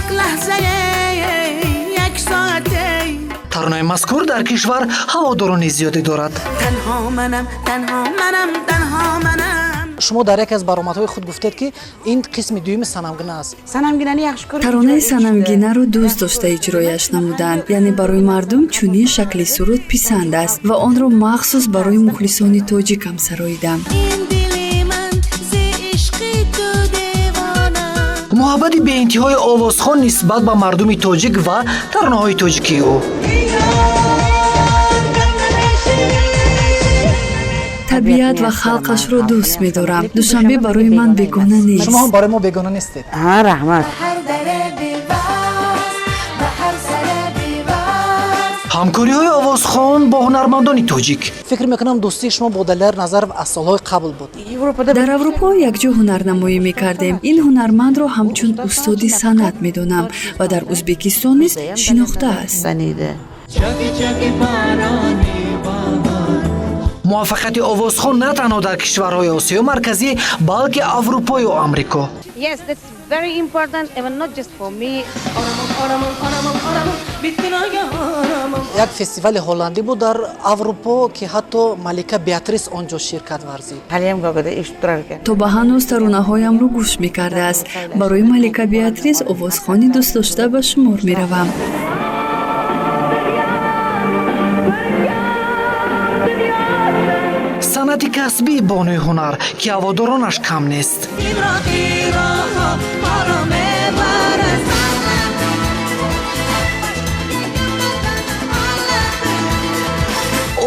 Як лаҳза, як соате. Таронаи мазкур дар кишвар ҳаводорони зиёде дорад. Танҳо манам, танҳо манам, танҳо манам. Шумо дар яке аз баромадҳои худ гуфтед, ки ин қисми дуюми Санамгина аст. Санамгинани yaxshi ko'rib Таронаи Санамгинаро дӯст дошта иҷрояш намуданд, яъне барои мардум чунин шакли суруд писанд аст ва онро махсус барои мухлисони тоҷикам сароидам. Ин дили ман зи ишқи ту девона. Муҳаббати беинтиҳои овозхон нисбат ба мардуми тоҷик ва таронаҳои тоҷикии ӯ. Табиат ва халқашро дӯст медорам. Душанбе барои ман бегона нест. Шумо ҳам барои мо бегона нестед. Ҳа, раҳмат. Ҳар даре беваз, ба ҳар саре беваз. Ҳамкориҳои овозхон бо ҳунармандони тоҷик. Фикр мекунам, дӯстии шумо бо Далер Назаров аз солҳои қабл буд. Yevropada. Дар Аврупо якҷо ҳунарнамоӣ мекардем. Ин ҳунармандро ҳамчун устоди санъат медонам ва дар Ӯзбекистон низ шинохтааст. Taniydi. Муваффақияти овозхон на танҳо дар кишварҳои Осиёи Марказӣ, балки Аврупою Амрико. Yes, that's very important, even not just for me. Оромам, оромам, оромам, оромам, bittin. Як фестивали ҳолландӣ буд дар Аврупо, ки ҳатто малика Беатрис он ҷо ширкат варзид. Haliyam go'gida eshitib turar ekan. То ба ҳанӯз таронаҳоямро гӯш мекардааст. Барои малика Беатрис овозхони дӯстдошта ба шумор меравам. Санъати касбии бонуи ҳунар, ки ҳаводоронаш кам нест. Ин роҳи роҳо моро мебарад.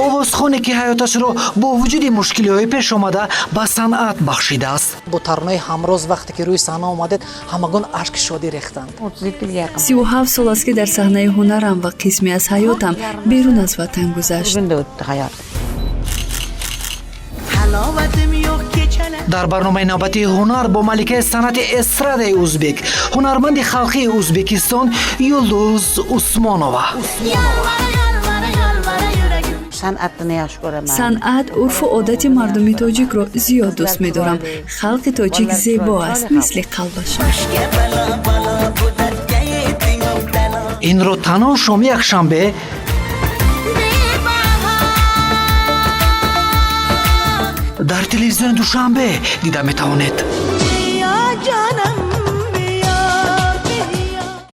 Овозхоне, ки ҳаёташро бо вуҷуди мушкилиҳои пешомада ба санъат бахшидааст. Бо таронаи Ҳамроз вақте ки рӯи саҳна омадед, ҳамагон ашки шодӣ рехтанд. 37 yilga yaqin. 37 сол аст, ки дар саҳнаи ҳунарам ва қисме аз ҳаётам берун аз ватан гузашт. Bugun o'tdi hayot. Halovatim yo'q kechalar. Дар барномаи навбатии ҳунар бо маликаи санъати эстрадаи ӯзбек, ҳунарманди халқии Ӯзбекистон Юлдуз Усмонова. Yolvara, yolvara, yolvara yuragim. San'atni yaxshi ko'raman. Санъат, урфу одати мардуми тоҷикро зиёд дӯст медорам. Халқи тоҷик зебо аст, мисли қалбашон. Boshga balo, balo, bu dardga yetding mubtalo. Инро танҳо шоми якшанбе Bebaho. дар телевизиони Душанбе дида метавонед.